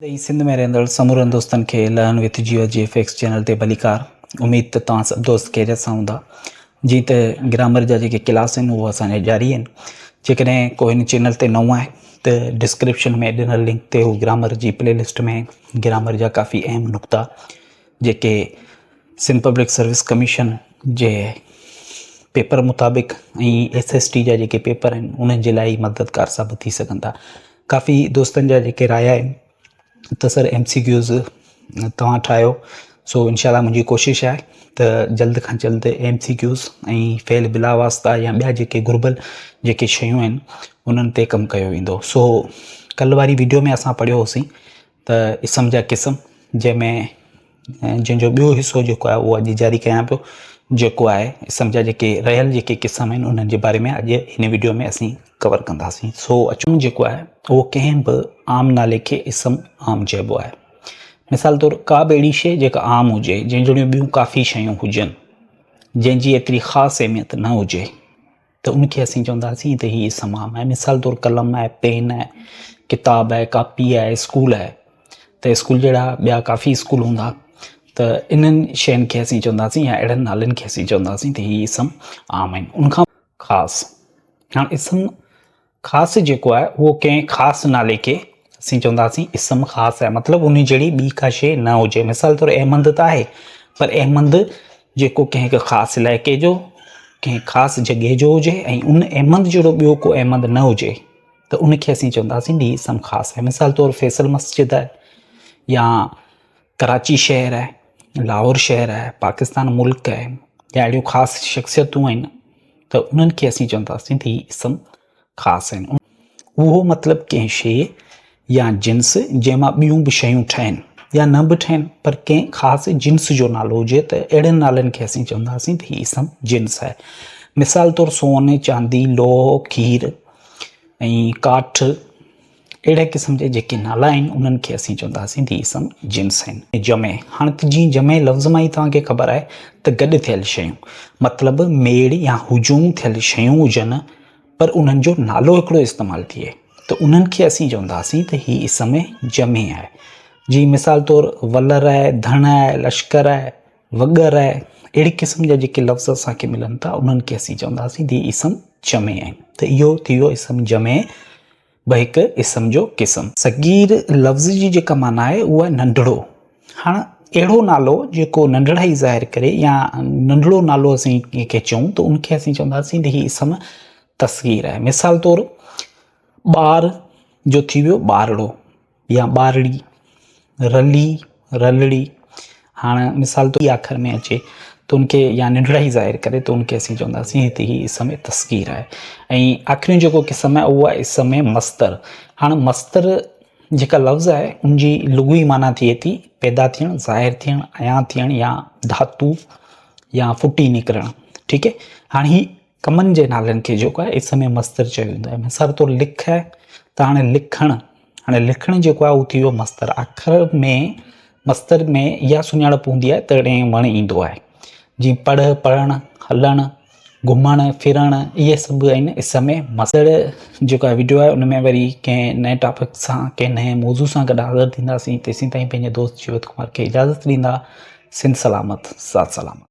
ڏئي سنڌ ۾ رهندڙ سمورن دوستن کي لرن وٿ جيو جي ايف ايڪس چينل تي ڀليڪار اميد ته توهان سڀ دوست خيريت سان هوندا جي ته گرامر جا جيڪي ڪلاس آهن اهو اسان جا جاري آهن جيڪڏهن ڪو هن چينل تي نئون آهي ته ڊسڪرپشن ۾ ڏنل لنڪ تي هو گرامر جي پلي لسٽ ۾ گرامر جا ڪافي اهم نقطا جيڪي سنڌ پبلڪ سروس ڪميشن جي پيپر مطابق ۽ ايس ايس ٽي جا جيڪي پيپر آهن انهن جي لاء مددگار ثابت ٿي سگهن ٿا ڪافي دوستن جا جيڪي رايا آهن ته سر ايم سي ڪيوز توهان ٺاهيو سو انشاء الله منهنجي ڪوشش آهي ته جلد کان جلد ايم سي ڪيوز ۽ فعل بلا واسطا يا ٻيا جيڪي گهربل جيڪي شيون آهن انهن تي ڪم ڪيو ويندو سو ڪل واري ويڊيو ۾ اسان پڙهيو هوسين ته اسم جا قسم جنهن ۾ جنهن جو ٻيو حصو جيڪو آهي اهو اڄ جاري ڪيان پيو جيڪو آهي اسم جا جيڪي رهيل جيڪي قسم آهن انهن جي باري ۾ اڄ هن ويڊيو ۾ اسين ڪور ڪنداسين سو اچون جيڪو آهي اهو ڪنهن به عام نالي کي اسم عام چئبو آهي مثال طور ڪا به اهڙي شيء جيڪا عام هجي جنهن جهڙيون ٻيون ڪافي شيون هجن جنهن جي ايتري خاص اهميت نه هجي ته ان کي اسين چونداسين ته هي اسم عام آهي. مثال طور قلم آهي، پين آهي، ڪتاب آهي، ڪاپي آهي، اسڪول آهي ته اسڪول جهڙا ٻيا ڪافي اسڪول هوندا ته انهن شين کي اسين چونداسين يا اهڙن نالن کي اسين چونداسين ته هي اسم عام آهن. ان کان خاص هاڻ اسم خاص جيڪو آهي اهو ڪنهن خاص نالي کي اسين چونداسين اسم خاص آهي مطلب ان جهڙي ٻي ڪا شيء نه هجي مثال طور احمد ته آهي پر احمد جيڪو ڪنهن هڪ خاص علائقي جو ڪنهن خاص جڳهه جو هجي ۽ ان احمد جهڙو ٻيو ڪو احمد نه هجي ته ان کي اسين چونداسين هي اسم خاص آهي مثال طور فيصل مسجد آهي يا ڪراچي شهر آهي، لاهور شهر آهي، پاڪستان ملڪ آهي يا اهڙيون خاص شخصيتون آهن ته انهن کي اسين چونداسين ته هي اسم خاص آهن. اهو مطلب ڪنهن شيء يا جنس جنهن مان ٻيون به شيون ٺهن يا نه به ٺهن پر ڪنهن خاص جنس جو نالو هجي ته اهڙن نالن کي اسين چونداسين ته هي اسم جنس آهي. مثال طور سون، چاندي، لوهه، کير ۽ ڪاٺ اهڙي قسم جا جيڪي نالا آهن انهن کي اسين چونداسين ته اسم جنس آهن. جمع، هاڻ ته جيئن جمع لفظ مان ئي توهان کي خبر آهي ته گڏ ٿيل شيون مطلب ميڙ يا هجوم ٿيل شيون هجن پر انهن جو نالو هڪڙو استعمال ٿئي ته انهن کي اسين چونداسين ته هي اسم جمع آهي. جيئن مثال طور ولر آهي، ڌڻ آهي، لشڪر آهي، وڳر آهي اهڙي قسم جا جيڪي لفظ اسان کي ملن ٿا انهن کي اسين چونداسين ته هي اسم جمع آهن ته اهو ٿي ويو اسم جمع. به هڪ اسم جو قسم. صغير لفظ جي جيڪا معنيٰ آهي اها آهي ننڍڙو. هاڻ اهڙو نالو جيڪو ننڍڙائي ظاهر ڪري يا ننڍڙو نالو اسين ڪنهن کي چئون ته ان کي اسين چونداسين ته هي اسم تصغير آهي. مثال طور ٻار جو ٿي ويو ٻارڙو يا ٻارڙي، رلي، رلڙي، هاڻ مثال طور آخر ۾ اچي ته ان کي يا ننڍڙائي ظاهر ڪري ته ان کي اسين چونداسين هتي هي اسم تصغير آهي ۽ آخريون جيڪو قسم آهي اهو آهي اسم مصدر. هاڻ مصدر جيڪا لفظ آهي ان جي لغوي معنيٰ ٿئي ٿي پيدا ٿيڻ، ظاهر ٿيڻ، عيان ٿيڻ يا ڌاتو يا ڦٽي نڪرڻ ٺيڪ آهي. هاڻ هي ڪمن جي نالن کي جيڪو آهي اسم مصدر چيو ويندو آهي. مثال طور لک آهي ته هاڻي لکڻ، هاڻي لکڻ جيڪو آهي اهو ٿي ويو مصدر. آخر ۾ مصدر ۾ اها سڃاڻپ هوندي آهي ته ڙي وڻ ايندو آهي. جيئن پڙهه، پڙهڻ، هلڻ، گهمڻ، ڦرڻ اهي سڀ آهن اسم مصدر. جيڪو آهي وڊيو آهي ان ۾ وري ڪنهن نئين ٽاپڪ سان ڪنهن نئين موضوع سان گڏ حاضر ٿينداسين. تيسين تائين پنهنجي دوست جيوت ڪمار کي اجازت ڏيندا. سنڌ سلامت ساٿ سلامت.